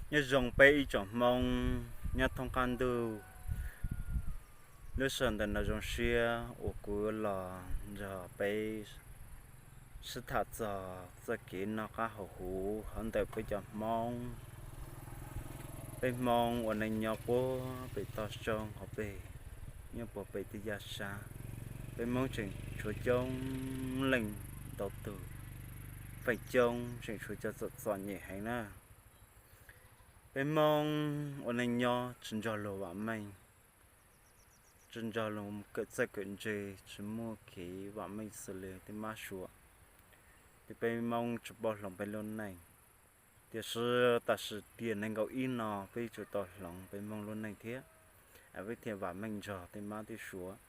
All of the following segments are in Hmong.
Nyob zoo peb ib tsoom Hmoob nyob thoob qab ntuj. Lub sij hawm ntawm no zoo siab uas kuv los nrog peb sib tham txog txoj kev noj qab haus huv hauv ntawm peb cov Hmoob. Peb Hmoob ua neej nyob puag pem toj roob hauv pes, nyob puag pem tej yaj sab. Peb Hmoob tseem tshuav coob leej ntau tug, feem coob tseem tshuav cov txom txom nyem heev na. Peb Hmoob ua neej nyob tsis nrog luag vam meej, tsis nrog luag kawm txawj kawm ntse, tsis muaj kev vam meej xws li tej mab suav. Ces peb Hmoob tsis paub hloov peb lub neej. Tiam sis tam sim tiam nees nkaum ib no peb yuav tsum tau hloov peb Hmoob lub neej thiab, peb thiaj vam meej nrog tej mab tej suav.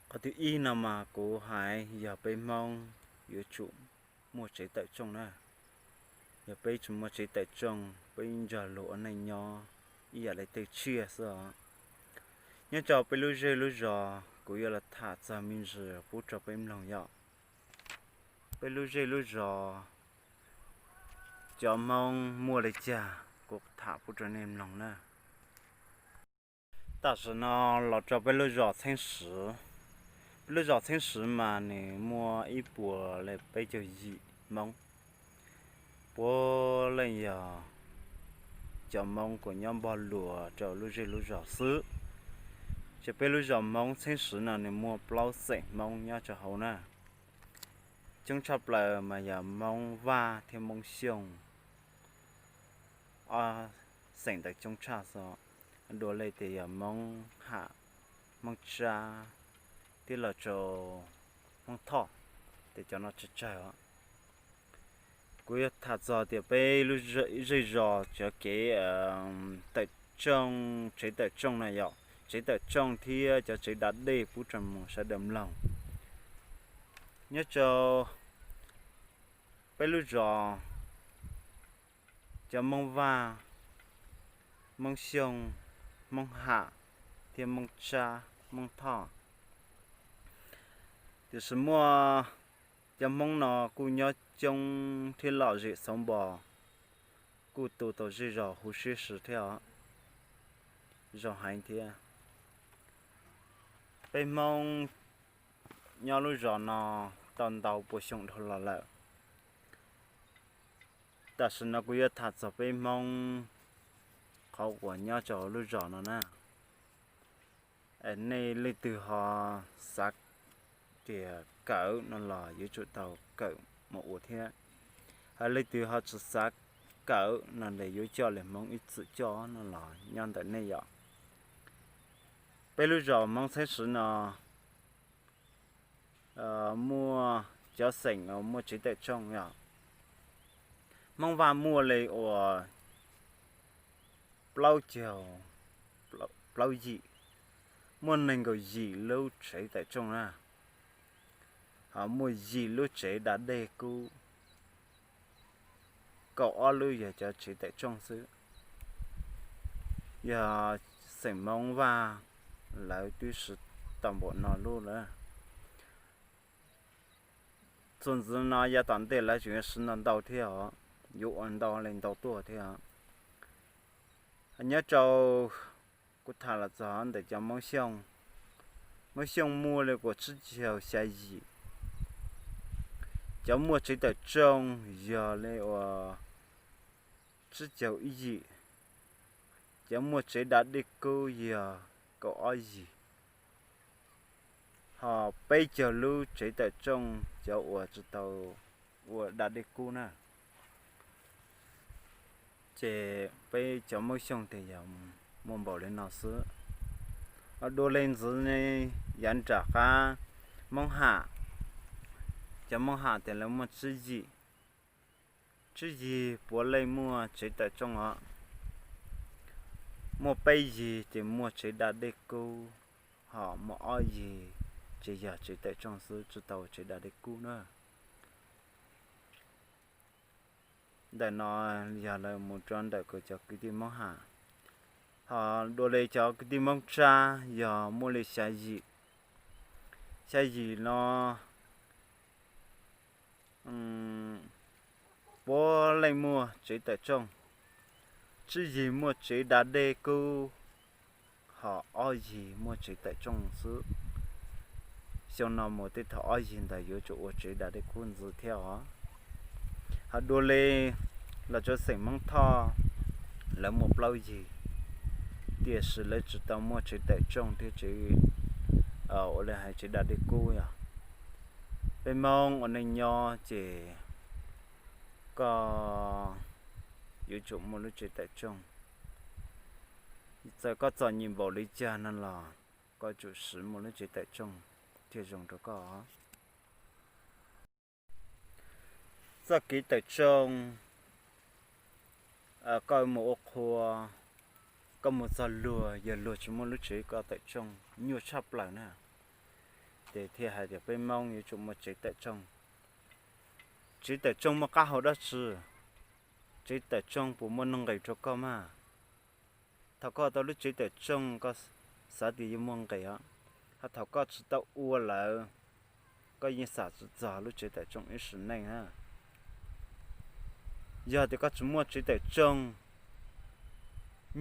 Qhov thib ib no mas kuv hais yog peb Hmoob yuav tsum muaj tsev tawm rooj na. Yog peb tsis muaj tsev tawm rooj, peb nrog luag ua neej nyob ib yam li tej tsiaj xwb os. Nyob rau peb lub zej lub zos, kuv yuav los tham txog me ntsis pub rau peb mloog yom. Peb lub zej lub zos, cov Hmoob muaj li cas kuv tham pub rau nej mloog na. Tam sim no los rau peb lub zos Txheeb Swv. Peb lub zos Txheeb Swv mas nws muaj ib puas li peb caug yim Hmoob. Puav leej yog cov Hmoob kuj nyob npog luas rau lub zej lub zos xwb. Ces peb lub zos Hmoob Txheeb Swv no nws muaj plaub xeem Hmoob nyob rau hauv na. Coob tshaj plaws mas yog Hmoob Vaj thiab Hmoob Xyooj, ob xeem ntawd coob tshaj xwb. Dua li tias yog Hmoob Ham, Hmoob Tsab, thiab los rau Hmoob Thoj, ces cov no tsawg tsawg os. Kuv yuav tham txog tias peb lub zej zos cov kev tawm rooj, tsev tawm rooj na yom, tsev tawm rooj thiab cov tsev da dej pub rau mus sawv daws mloog. Nyob rau peb lub zos, cov Hmoob Vaj, Hmoob Xyooj, Hmoob Ham thiab Hmoob Tsab, Hmoob Thoj. Tiam sis muaj cov Hmoob no kuj nyob coob thiab lom zem xauv npo, kuj tu tau zej zos huv siab si thiab os. Zoo heev thiab. Peb Hmoob nyob lub zos no tau ntau pua xyoo dhau los lawm. Tam sim no kuv yuav tham txog peb Hmoob qhov uas nyob rau lub zos no na. Nej leej twg ho xav tias kawm no los yuav tsum tau kawm mus ua thiab. Hos leej twg ho tsis xav kawm no los yuav coj li Hmoob ib txwm coj no los nyob ntawm nej yom. Peb lub zos Hmoob Txheeb Swv no muaj cov xeem muaj tsev tawm rooj yom. Hmoob Vaj muaj li uas plaub caug plaub yim, muaj nees nkaum yim lub tsev tawm rooj na. Ho muaj yim lub tsev da dej kub, kaum ob lub yog cov tsev tawm rooj xwb. Yog xeem Hmoob Vaj lawv twb siv tau npaum no lub lawm. Txuas ntxiv no yav tom ntej lawv tseem yuav siv ntau ntau thiab os, yuav ua ntau li ntau tuaj thiab os. Nyob rau kuv tham los txog ntawm cov Hmoob Xyooj, Hmoob Xyooj muaj li uas tsib caug xya yim. Cov muaj tsev tawm rooj yog li uas tsib caug ib yim. Cov muaj tsev da dej kub yog kaum ob yim. Ho peb caug lub tsev tawm rooj cov uas tsis tau ua da dej kub na. Ces peb cov Hmoob Xyooj tias yog muaj npaum li no xwb. Dua li ntxiv ne, yav nram qab Hmoob Ham, cov Hmoob Ham tias lawv muaj tsib yim. Tsib yig puav leej muaj tsev tawm rooj os. Muaj peb yig ces muaj tsev da dej kub, ho muaj ob yig ces yog tsev tawm rooj xwb, tsis tau tsev da dej kub na. Ntawm no yog lawv mus rau ntawm kuv cov kwv tij Hmoob Ham. Ho dua li cov kwv tij Hmoob Tsab yog muaj li xya yim. Xya yim no puav leej muaj tsev tawm rooj. Tsib yig muaj tsev da dej kub, ho ob yig muaj tsev tawm tsooj xwb. Xyoo no mus tej thaum ob yig ntawd yuav tsum ua tsev da dej kub ntxiv thiab os. Ho dua li los tsuas xeem Hmoob Thoj, lawv muaj plaub yig, tiam sis lawv tsis tau muaj tsev tawm tsooj thiab tsev, ua li hais tsev da dej kub yog. Peb Hmoob ua neej nyob ces koj yuav tsum muaj lub tsev tawm tsooj. Txawm koj txom nyem npaum li cas no los koj tsum siv muaj lub tsev tawm tsooj thiaj zoo rau koj. Txoj kev tawm tsooj, koj mus ua qhua, koj mus txog luag, yog luag tsis muaj lub tsev koj tawm tsooj nyuaj tshaj plaws na. Ces thiaj hais tias peb Hmoob yuav tsum muaj tsev tawm tsooj. Tsev tawm tsooj muaj qab hau dab tsi? Tsev tawm tsooj puas muaj nuj nqis rau koj mas? Thaum koj tau lub tsev tawm tsooj koj xav tias yuav muaj nqis os, ho thaum koj tsis tau ua lawm, koj yeej xam tsis txog lub tsev tawm tsooj ib sim neej na. Yog tias koj tsis muaj tsev tawm tsooj,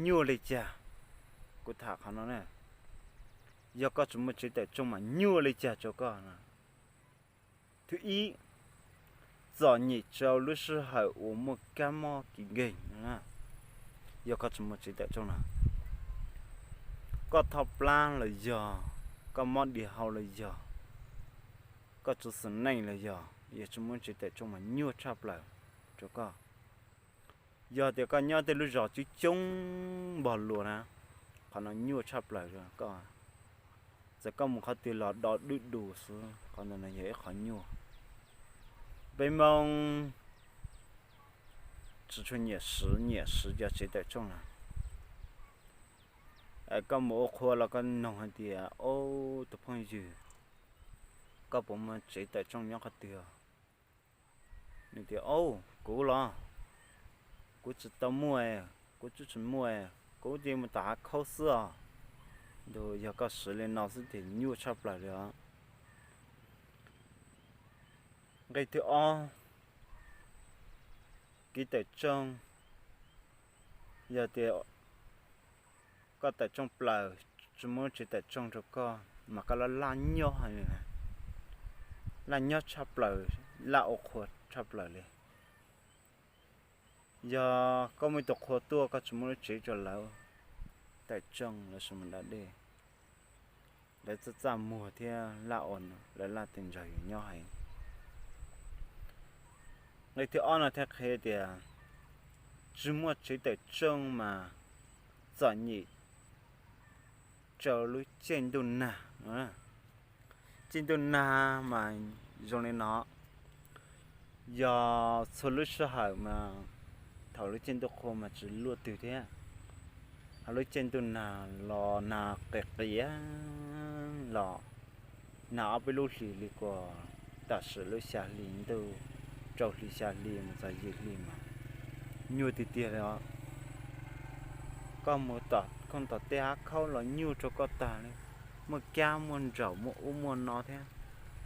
nyuaj li cas? Kuv tham qhov no na, yog koj tsis muaj tsev tawm tsooj mas nyuaj li cas rau koj no? Thib ib, txom nyem rau lub sij hawm uas muaj kab mob kev nkeeg. Yog koj tsis muaj tsev tawm tsooj no, koj tho plab los yog, koj mob diav hau los yog, koj tsis xis neej los yog, yog tsis muaj tsev tawm tsooj mas nyuaj tshaj plaws rau koj. Yog tias koj nyob tej lub zos coob coob npog lus na, qhov no nyuaj tshaj plaws rau koj. Txawm koj mus qhov twg los do dwb dus xwb, qhov ntawd no yog ib qhov nyuaj. Peb Hmoob tsis tshua nyiam siv, nyiam siv cov tsev tawm tsooj na. Koj mus ua qhua los koj noog hais tias, Ob, tus phooj ywg, koj puas muaj tsev tawm tsooj nyob qhov twg? Nws tias, Ob, kuv los, kuv tsis tau muaj, kuv twb tsis muaj, kuv ces mus tom hav khaub xwb os. Ntu yog koj siv li no xwb ces nyuaj tshaj plaws li os. Nqe thib ob, kev tawm tsooj, yog tias koj tawm tsooj plaws, tsis muaj tsev tawm tsooj rau koj mas koj laj laj nyob, laj nyob tshaj plaws, laj ua qhua tshaj plaws li. Yog koj muaj ib tug qhua tuaj koj tsis muaj lub tsev rau lawv tawm tsooj, lawv sim mus da dej, lawv txaj txaj muag thiab laj ua, lawv laj tes ntsawg yus nyob heev. Nqe thib ob no thiaj qhia tias tsis muaj tsev tawm tsooj mas txom nyem rau lub caij ntuj nag. Caij ntuj nag mas zoo li no, yog txhua lub sij hawm mas thaum lub caij ntuj qhua mas tsis luaj twg thiab. Ho lub caij ntuj nag los nag qias qias los, nag ob peb lub hlis li kuas tam sim lub xya hli ntuj, rau hli xya hli mus txog yim hli mas nyuaj tiag tiag li os. Koj mus tom tej hav khaub los nyuaj rau koj tag li, muaj kab muaj ntsaum muaj ub muaj no thiab,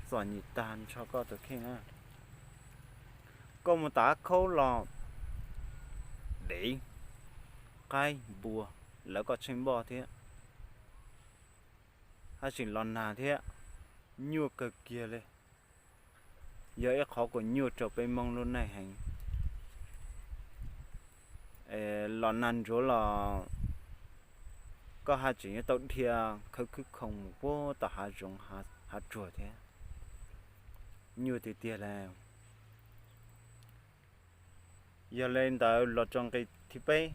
txom nyem tag nrho koj tus kheej na. Koj mus tom hav khaub los dev, qaib, npua lawv koj tsheej npoj thiab, haj tseem los nag thiab, nyuaj kawg kiag li. Yog ib qhov kuas nyuaj rau peb Hmoob lub neej heev. Los nag ntsuav los koj haj tseem yuav tau dhia khawv khwb khoo mus puag tom hav zoov hav tsuag thiab, nyuaj tiag tiag li. Yog li ntawd los rau nqe thib peb,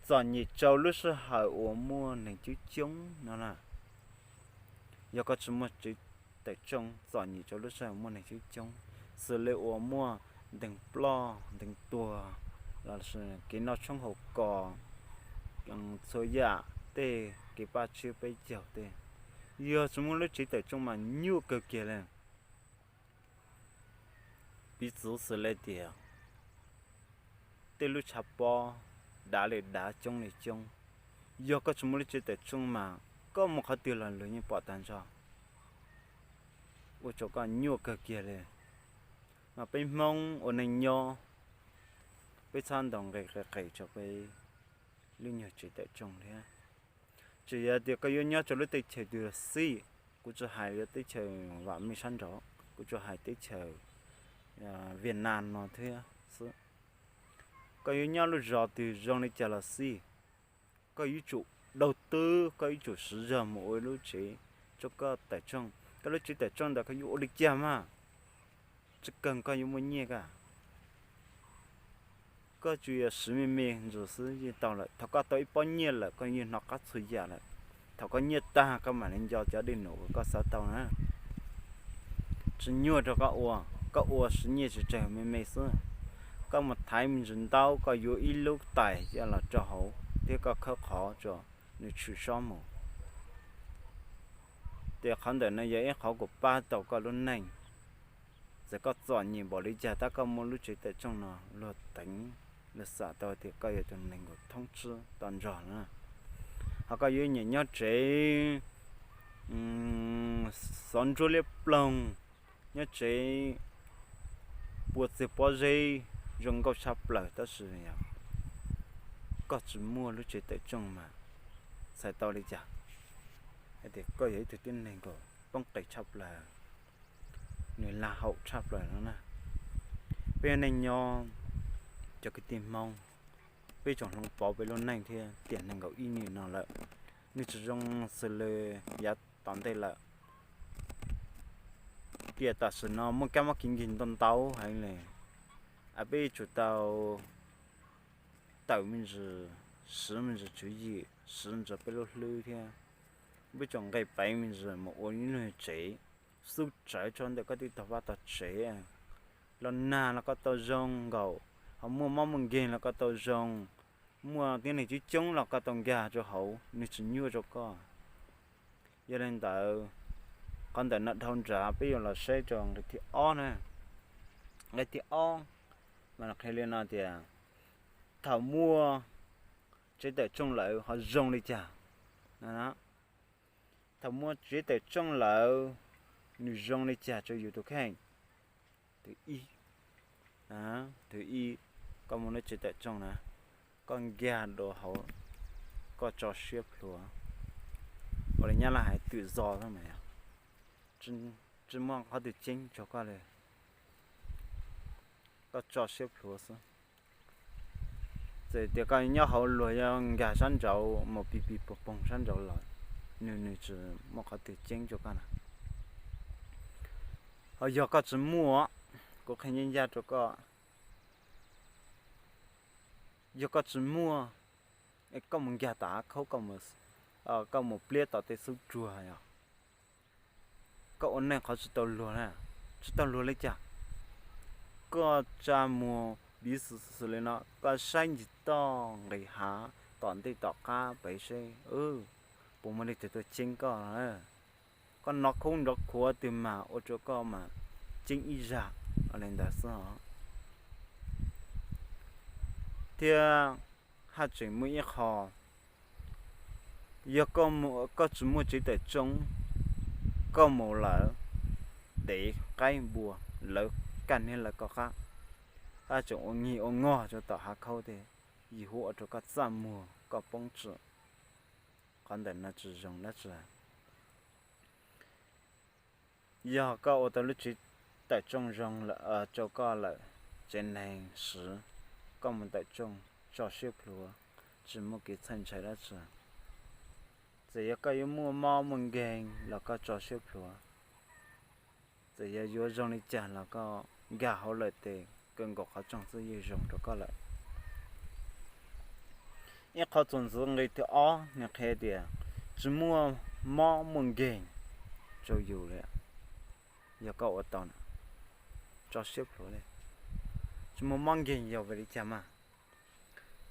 txom nyem rau lub sij hawm uas muaj neeg coob coob no na. Yog koj tsis muaj tsev tawm tsooj, txom nyem rau lub sij hawm muaj neeg coob coob, xws li uas muaj ntees ploj ntees tuag, los sis kev noj tshoob haus kos, txhua yam tej kev paj tsiab peb caug tej, yog tsis muaj lub tsev tawm tsooj mas nyuaj kawg kiag li. Piv txwv xws li tias tej lub tshav pob dav li dav coob li coob, yog koj tsis muaj lub tsev tawm tsooj mas koj mus qhov twg los luag yeej pom tag nrho, ua rau koj nyuaj kawg kiag li. Mas peb Hmoob ua neej nyob Peb txhob ntaus nqi qis qis rau peb lub nyuag tsev tawm rooj thiab. Tsis yog tias koj yuav nyob rau lub teb chaws twg los xij, kuv tsis hais yuav teb chaws vam meej sab nraud, kuv tsis hais teb chaws Vietnam no thiab xwb. Koj yuav nyob lub zos twg zoo li cas los xij, koj yuav tsum đầu tư, koj yuav tsum siv zog mus ua lub tsev rau koj tawm rooj. Koj lub tsev tawm rooj ntawd koj yuav ua li cas mas tsis kawg koj yuav muaj nyiaj ka. Koj tsuas yog siv me me ntsis xwb yeej tau lawm. Thaum koj tau ib pob nyiaj lawm koj yeej hnov qab txhua yam lawm. Thaum koj nyiaj tag koj mam li nco cov dej num uas koj xav tau na. Tsis nyuaj rau koj ua, koj ua siv nyiaj tsis tsawg me me xwb. Koj mus thaiv me ntsis ntaub koj yuav ib lub tais coj los rau hauv thiab koj khawb qhov rau nws tshwm sob mus. Ces qhov ntawm no yog ib qhov kuas pab tau koj lub neej. Txawm koj txom nyem npaum li cas tab koj muaj lub tsev tawm rooj no luag teev, luag xam tau tias koj yog tus neeg uas thoob tsib tau nrog na. Ho koj yuav nyiam nyob tsev xov ntsuab liab ploog, nyob tsev pua txiag pob zeb zoo nkauj tshaj plaws tab sis koj tsis muaj lub tsev tawm rooj mas txhais tau li cas hais tias koj yog ib tug tib neeg uas poob qes tshaj plaws, nws lag haum tshaj plaws no na. Peb yog neeg nyob, cov kwv tij Hmoob, peb tsoom hloov pauv peb lub neej thiab tiam nees nkaum ib nim no lawm, nws tsis zoo xws li yav tom ntej lawm. Tiam tam sim no muaj kab mob kev nkeeg ntau ntau heev li, peb yuav tsum tau tawm me ntsis, siv me ntsis tswv yim, siv ntsis peb lub hlwb thiab. Peb tsoom nqe peev me ntsis mus ua ib lub tsev, xub tsawv tso ntawm koj tej tog vaj tog tsev. Los nag los koj tau zoo nkaus, ho muaj mob muaj nkeeg los koj tau zoo, muaj tib neeg coob coob los koj tau nkag rau hauv, nws tsis nyuaj rau koj. Yog li ntawd, qhov ntawm no dhau nrad peb yuav los saib rau nqe thib ob na. Nqe thib ob mas qhia li no tias, thaum muaj tsev tawm rooj lawm ho zoo li cas? Thaum muaj tsev tawm rooj lawm, nws zoo li cas rau yus tus kheej? Thib ib, thib ib, koj muaj lub tsev tawm rooj na, koj nkag dua hauv, koj tso siab plhuav, ua li Nyab Laj hais tự do xwb mas, tsis muaj qhov twg ceeb rau koj li, koj tso siab plhuav xwb. Txawm tias koj nyob hauv luag yuav nkag sab nraud mus pis pis poog poog sab nraud los, nws nws tsis muaj qhov twg ceeb rau koj na. Ho yog koj tsis muaj, kuv qhia ncaj ncaj rau koj, yog koj tsis muaj, koj mus nkag tom hav khaub, koj mus pliab tom tej xub tsuag yog koj ua neej qhov tsis tau luag na, tsis tau luag li cas. Koj tsa muag piv xwm li no, koj saib ncig toj nqis hav tom ntej tom qab pem seb puas muaj leej twg tuaj ceeb koj. Koj nov khub nrov khuav twg mas ua rau koj mas ceeb ib zag li ntawd xwb os. Thiab haj tseem muaj ib qho, yog koj tsis muaj tsev tawm tsoob, koj mus lawm dev qaib npua, lawv kaj niab lawv koj qab, haj tseem ua ngig ua ngog rau tom hav khaub tej, yus hu ua rau koj txaj muag koj poob tsuam. Qhov ntawm no tsis zoo dab tsi. Yog koj ua tau lub tsev tawm tsoob zoo rau koj lawm, tsev neeg siv, koj mus tawm tsoob tso siab plhuav, tsis muaj kev txhawj ntshai dab tsi. Txawm yog koj yuav muaj mob muaj nkeeg los koj tso siab plhuav. Txawm yog yuav zoo li cas los koj nkag hauv lawm tes kawg nkaus qhov rooj xwb yeej zoo rau koj lawm. Ib qho txuas ntxiv nqe thib ob nws qhia tias tsis muaj mob muaj nkeeg rau yus li. Yog koj ua tau, tso siab plhuav li. Tsis muaj mob nkeeg yog vim li cas mas?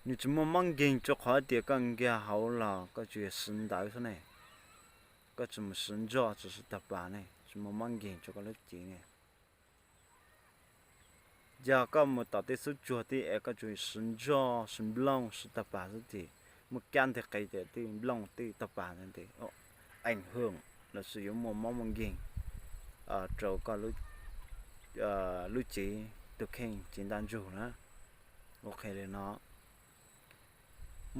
Nws tsis muaj mob nkeeg rau qhov tias koj nkag hauv los koj tsuas yog siv ntawv xwb ne, koj tsis mus siv nroj tsis siv tog pas ne, tsis muaj mob nkeeg rau koj lub cev ne. Yog koj mus tom tej xub tsuag tej es koj tsuas siv nroj siv nplooj siv tog pas xwb ces muaj kab nteg qis ces tej nplooj tej tog pas ntawd tes ees hwm lossis yuav muaj mob muaj nkeeg rau koj lub cev tus kheej cev ntaj ntsug na. Ua qhia li no,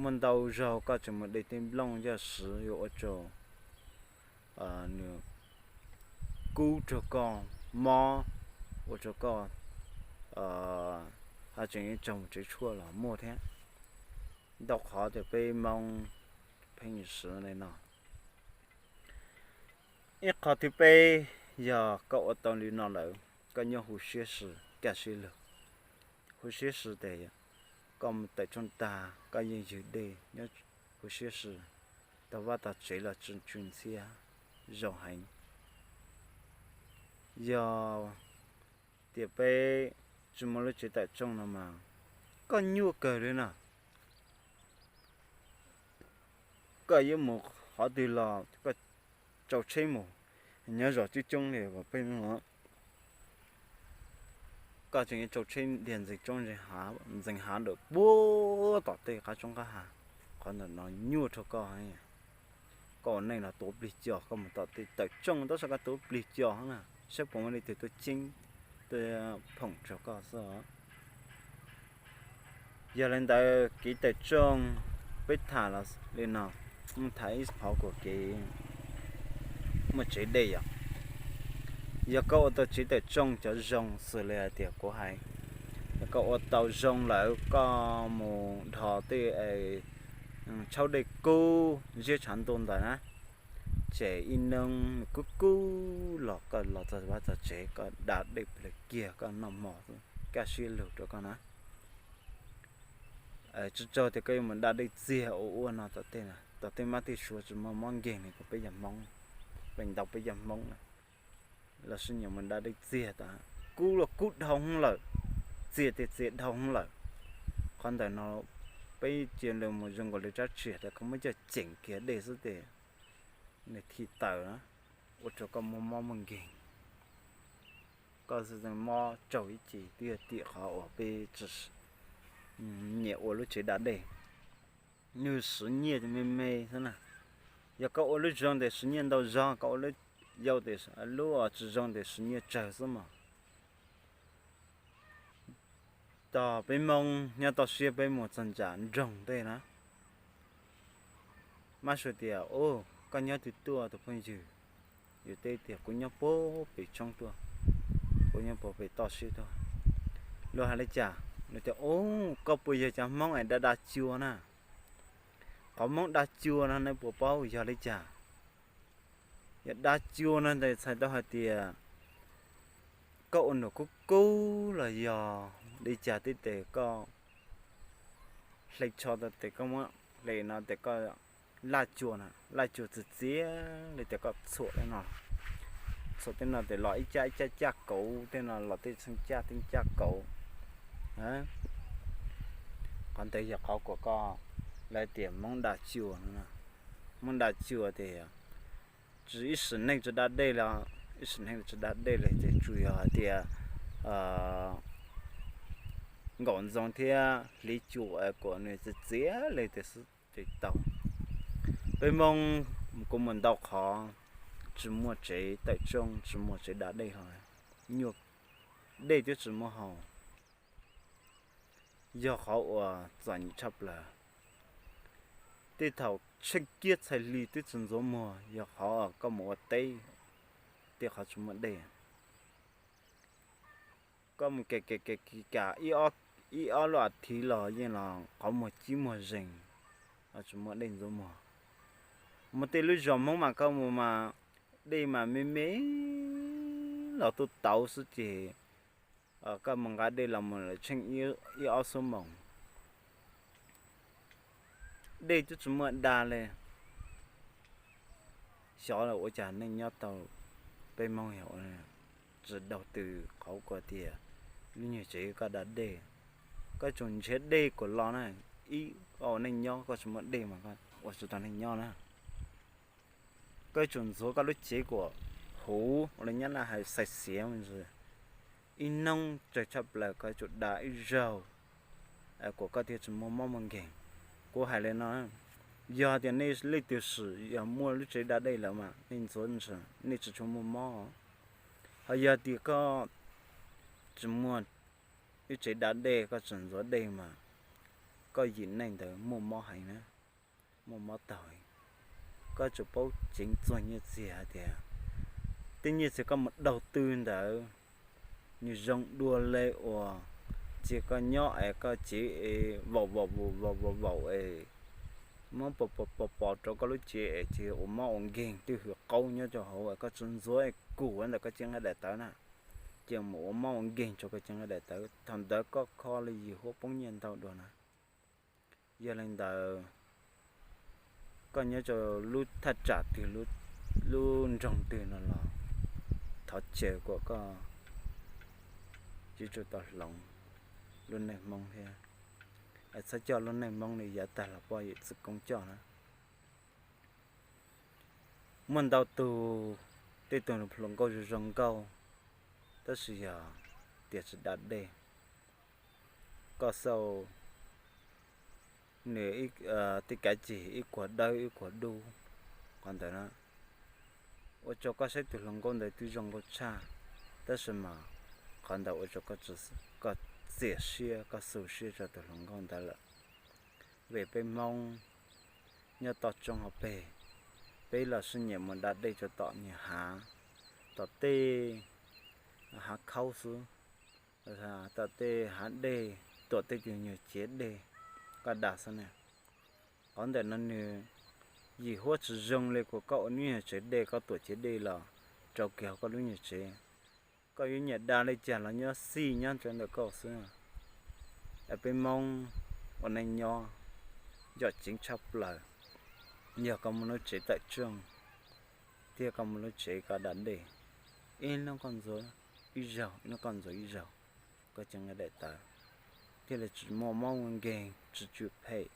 muaj ntau zaug koj tseem mus de tej nplooj yog siv yuav ua rau nws kub rau koj mob, ua rau koj ho tseem yuav raug mus tsev tshuaj los muaj thiab. Ntau qhov tias peb Hmoob pheej siv li no. Ib qho thib peb, yog koj ua tau li no lawm, koj nyob huv siab si kaj siab lug, huv siab si tias koj mus tawm rooj tag koj yeej ywg dej nyob huv siab si, tau vaj tau tsev los tsw ntxhiab zoo heev. Yog tias peb tsis muaj lub tsev tawm rooj no mas koj nyuaj kawg li na. Koj yuav mus qhov twg los koj rau tsheb mus, nyob zos coob coob li peb no, koj tseem yuav rau tsheb ntiag ntxeev roob ntxeev hav lawm puag tom tej qab roob qab hav. Qhov ntawm no nyuaj rau koj. Koj ua neej los tuav plig co, koj mus tom tej tawm rooj tab sis koj tuav plig co na, saib puas muaj leej twg tuaj ceeb tuaj phoom rau koj xwb. Yog li ntawd kev tawm rooj peb tham los li no, mus tham ib qhov kuv kev muaj tsev dej yom. Yog koj ua tau tsev tawm rooj cov zoo xws li hais tias kuv hais, yog koj ua tau zoo lawm koj mus dhos tej tshaub dej kub ziab tshav ntuj ntawd na, ces ib hnub nws kub kub los koj los txog vaj txog tsev koj da dej plig kiag koj noj mov kaj siab lug rau koj na. Tsis txog tias koj yuav mus da dej txiag ua ua no tom tej, tom tej mab tej suav tsis muaj mob nkeeg li, peb yog Hmoob, peb ntau peb yog Hmoob na, los sis nyiam mus da dej txiag tas kub los kub dhau hwv lawm, txiag tiag txiag dhau hwv lawm. Qhov ntawm no peb cia li mus zoo nkaus li rab riam tas koj muab coj ceem kiag dej xwb ces nws thim tawm na, ua rau koj muaj mob muaj nkeeg. Koj mob raug ib ce twb yog tim qhov uas peb tsis nyiam ua lub tsev da dej, nws siv nyiaj me me xwb na. Yog koj ua lub zoo tes siv nyiaj ntau zog, koj ua lub yau tes, lub tsis zoo tes siv nyiaj tsawg xwb mas. Tos peb Hmoob nyob toj siab peb mus txog ntsam nroog tej na, mab suav tias, Koj nyob twg tuaj tus phooj ywg? Yus teb tias, Kuv nyob puag pem tshoob tuaj, kuv nyob puag pem toj siab tuaj. Luag hais li cas? Luag tias, Ub, koj puas yog cov Hmoob es da da cua na? Qhov Hmoob da cua no nej puas paub yog li cas? Yog da cua no tes txhais tau hais tias koj ua num kub kub los yog li cas tib tes koj hle tsho tau tes koj muab hle no tes koj laj cua na, laj cua txias txias li tes koj txhuam tej no, txhuam tej no tes los ib caj ib caj caj kauv tej no los tej txheej caj tej caj kauv. Qhov ntawd yog qhov kuas koj, lawv tias Hmoob da cua no. Hmoob da cua tes tsis ib sim neej tsis da dej los, ib sim neej tsis da dej li ces tsuas yog hais tias nkaum ntxoov thiab hliv cua kuas nws txias txias li tes xwb ces tau. Peb Hmoob kuv mus ntau qhov tsis muaj tsev tawm rooj tsis muaj tsev da dej ho, nyuaj, dej twb tsis muaj haus. Yog qhov uas txom nyem tshaj plaws. Tej thaum tsheej kiab txhais hli twb tsis ntxuav muag yog qhov koj mus ua teb, tej qhov tsis muaj dej. Koj mus kam kam kam kam ib ob lub as thiv los yeej los qhov muag cib muag zees, tsis muaj dej ntxuav muag. Mus tej lub zos Hmoob mas koj mus mas dej mas me me los tuaj tauv xwb ces koj mus nqa dej los mus lawm tsheej ib ob xuab moos, dej twb tsis muaj da li. Xyov ua cas neej nyob tau, peb Hmoob yog tsis daug tws qhov kuv tias lub nyuag tsev koj da dej, koj tsum nrhiav dej kom los na. Ib, koj ua neej nyob koj tsis muaj dej mas koj ua tsis tau neej nyob na. Koj tsum ntxuav koj lub cev kom huv, ua li nyab laj hais xais xiav me ntsis. Ib hnub tsawg tshaj plaws koj tsum da ib zaug kom koj thiaj tsis muaj mob muaj nkeeg. Kuv hais li no, yog tias nej leej twg sim yog muaj lub tsev da dej lawm mas nej ntxuav ntsis nej tsis tshua muaj mob. Ho yog tias koj tsis muaj Lub tsev da dej koj tseem ntxuav dej mas koj yim neej ntawd muaj mob heev na, muaj mob taug. Koj tsuas paub ceev txuag nyiaj txiag hais tias tej nyiaj txiag koj mus daug twg ntawd nws zoo dua li uas cia koj nyob es koj cev vaum vaum vaum vaum vaum es mob pos pos pos rau koj lub cev es cia ua mob ua nkeeg twb hws qaub nyob rau hauv es koj tsuas ntxuav es kum ntawm koj cev nqaij daim tawv na, cia mus ua mob ua nkeeg rau koj cev nqaij daim tawv, thaum ntawd koj kho li yim huab poob nyiaj ntau dua na. Yog li ntawd, koj nyob rau lub thaj tsam twg, lub nroog twg no los thov caw kom koj yuav tsum tau hloov lub neej Hmoob thiab, es txhob coj lub neej Hmoob li yav tag los poj yawm txwv koob coj na. Muaj ntau tus, tej tug hluas nkauj zoo zoo nkauj, tab sis yog tias tsis da dej, koj xauj nws tej kav ceg ib kuag dawb ib kuag dub, qhov ntawd na ua rau koj saib tus hluas nkauj ntawd twb zoo nkauj tshaj, tab sis mas qhov ntawd ua rau koj txiam siab, koj xu siab rau tus hluas nkauj ntawd lawm. Vim peb Hmoob nyob toj roob hauv pes, peb los sib nyiam mus da dej rau tom nyuag hav, tom tej hav khaub xwb, tom tej hav dej, tuam tej tus nyuag ciav dej, koj da xwb na. Qhov ntawm no nws yim huab tsis zoo li kuas koj ua lub nyuag tsev dej, koj tuam ciav dej los rau kiag hauv koj lub nyuag tsev. Koj yuav nyiam da li cas los nyob xij nyob rau ntawm koj xwb. Es peb Hmoob ua neej nyob yom ceev tshaj plaws. Yog koj muaj lub tsev tawm tsooj thiab koj muaj lub tsev koj da dej, ib hnub koj ntxuav ib zaug, ib hnub koj ntxuav ib zaug, koj cev nqaij daim tawv thiaj li tsis muaj mob muaj nkeeg, tsis tsw phem.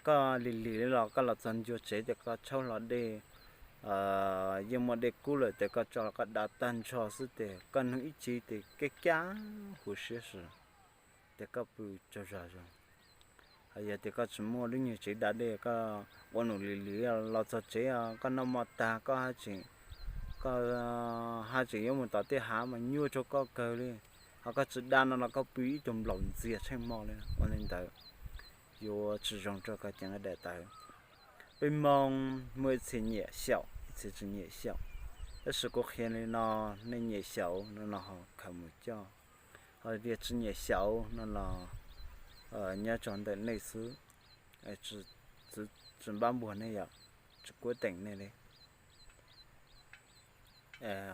Koj lim lim li los koj los txog ncua tsev tias koj tshaub hlo dej, yeej muaj dej kub lawm tes koj tso los koj da tag nrho xwb tes koj nug ib ce tes kab kab huv siab xwb, tes koj pw tsaug zog zoo. Hos yog tias koj tsis muaj lub nyuag tsev da dej, koj ua num lim lim los txog tsev koj noj mov tag koj haj tseem, koj haj tseem yuav mus tom tej hav mas nyuaj rau koj kawg li. Hos koj tsis da no los koj pw ib tug nplaum ntxiag tsheej hmo li. Ua li ntawd yuav tsis zoo rau koj cev nqaij daim tawv. Peb Hmoob muaj ib txhia nyiam xyaum, ib txhia tsis nyiam xyaum, tab sis kuv qhia li no, nej nyiam xyaum no los ho khaws mus coj, ho tias tsis nyiam xyaum no los nyob rau ntawm nej xwb, tsis npab npuag nej yom, tsis kuab teem nej li.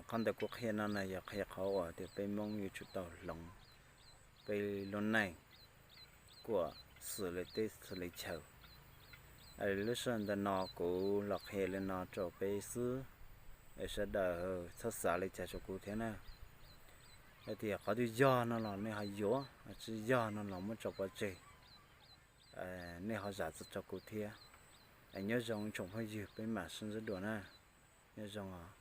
Qhov ntawd kuv qhia no na yog qhia qhov uas tias peb Hmoob yuav tsum tau hloov peb lub neej kom xws li teb xws li chaw. Lub sij hawm ntawm no kuv los qhia li no rau peb xwb, es sawv daws txhob xav li cas rau kuv thiab na. Hais tias qhov twg yog no los nej ho yuav, tsis yog no los muab tso pov tseg, nej ho zam txim rau kuv thiab. Nyob zoo tsoom phooj ywg, peb mam sib ntsib dua na. Nyob zoo os.